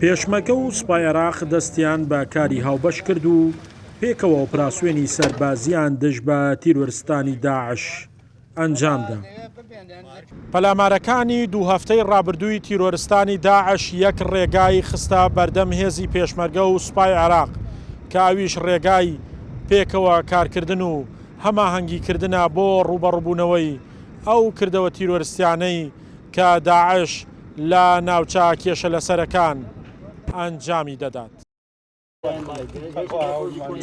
پێشمەرگە و سوپای عێراق دەستیان بە کاری هاوبەش کرد و پێکەوە ئۆپراسیۆنی سەربازییان دژ بە تیرۆرستانی داعش ئەنجامدا. پەلامارەکانی دوو هەفتەی ڕابردووی تیرۆرستانی داعش یەک ڕێگای خستە بەردەم هێزی پێشمەرگە و سوپای عێراق کە ئەویش ڕێگای پێکەوە کارکردن و هەماهەنگیکردنە بۆ ڕووبەڕووبوونەوەی ئەو کردەوە تیرۆرستیانەی کە داعش لە ناوچە کێشەلەسەرەکان ئەنجامی دەدات.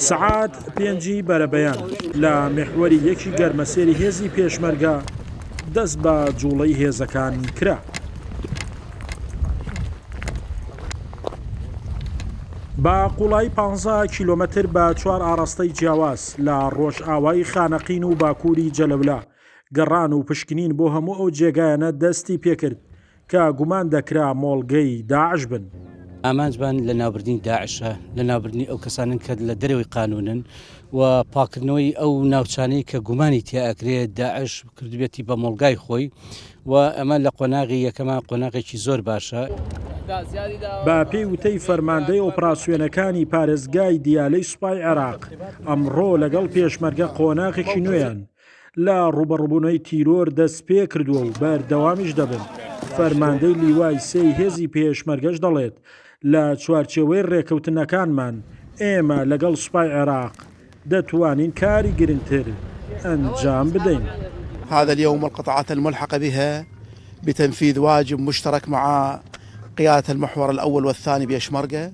سەعات پێنجی بەرەبەیان لە میحوەری یەکی گەرمەسێری هێزی پێشمەرگە دەست بە جوڵەی هێزەکان کرا. بە قوڵایی 15 کیلۆمەتر بە چوار ئاڕاستەی جیاواز لە ڕۆژئاوای خانەقین و باکووری جەلەولا گەڕان و پشکنین بۆ هەموو ئەو جێگایانە دەستی پێکرد کە گومان دەکرا مۆڵگەی داعش بن. ئامانجمان لەناوبردنی داعشە، لەناوبردنی ئەو کەسانەن کە لە دەرەوەی قانوونن و پاککردنەوەی ئەو ناوچانەی کە گومانی تیا ئەکرێ داعش کردبێتی بە مۆڵگای خۆی و ئەمە لە قۆناغی یەکەما قۆناغێکی زۆر باشە. بە پێی وتەی فەرماندەی ئۆپراسیۆنەکانی پارێزگای دیالەی سوپای عێراق، ئەمڕۆ لەگەڵ پێشمەرگە قۆناغێکی نوێیان لە ڕووبەڕووبوونەوەی تیرۆر دەستپێکردووە و بەردەوامیش دەبن، فەرماندەی لیوای سێی هێزی پێشمەرگەش دەڵێت، لە چوارچێوەی ڕێککەوتنەکانمان ئێمە لەگەڵ سوپای عێراق دەتوانین کاری گرنگتر ئەنجام بدەین. هذا اليوم والقطاعات الملحقة بها بتنفيذ واجب مشترك مع قيادة المحور الأول والثاني بيشمركة.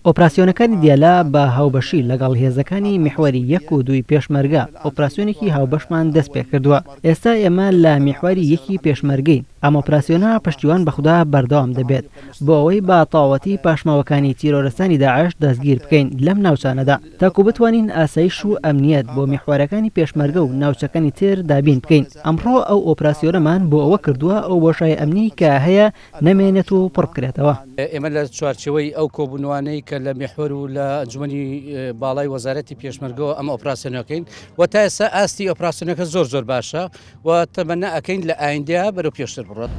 ئۆپراسیۆنەکانی دیالە بە هاوبەشی لەگەڵ هێزەکانی میحوەری یەک و دووی پێشمەرگە ئۆپراسیۆنێکی هاوبەشمان دەستپێکردووە، ئێستا ئێمە لە میحوەری یەکی پێشمەرگەین، ئەم ئۆپراسیۆنە پشتیوان بە خودا بەردەوام دەبێت بۆ ئەوەی بە تەواوەتی پاشماوەکانی تیرۆرستانی داعش دەستگیر بکەین لەم ناوچانەدا تاکو بتوانین ئاسایش و ئەمنیەت بۆ میحوەرەکانی پێشمەرگە و ناوچەکانی تر دابین بکەین، ئەمڕۆ ئەو ئۆپراسیۆنەمان بۆ ئەوە کردووە ئەو بۆشای ئەمنی کە هەیە نەمێنێت و پڕ بکرێتەوە. ئێمە لە چوارچێوەی ئەو کۆبوونەوانەی کە لە میحوەر و لە ئەنجومەنی باڵای وەزارەتی پێشمەرگەوە ئەم ئۆپراسیۆنە ئەکەین و تا ئێستا ئاستی ئۆپراسیۆنەکە زۆر زۆر باشە و تەمەنا ئەکەین لە ئایندەیا بەرەو پێشتر بڕۆت.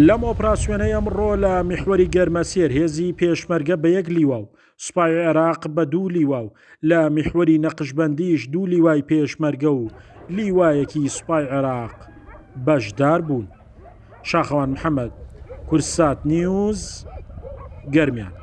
لەم ئۆپراسیۆنەی ئەمڕۆ لە میحوەری گەرمەسێر هێزی پێشمەرگە بە یەک لیوا و سوپای عێراق بە دوو لیوا و لە میحوەری نەقشبەندیش دوو لیوای پێشمەرگە و لیوایەکی سوپای عێراق بەشدار بوون. شاخەوان محەمەد، کوردسات نیوز، گەرمیان.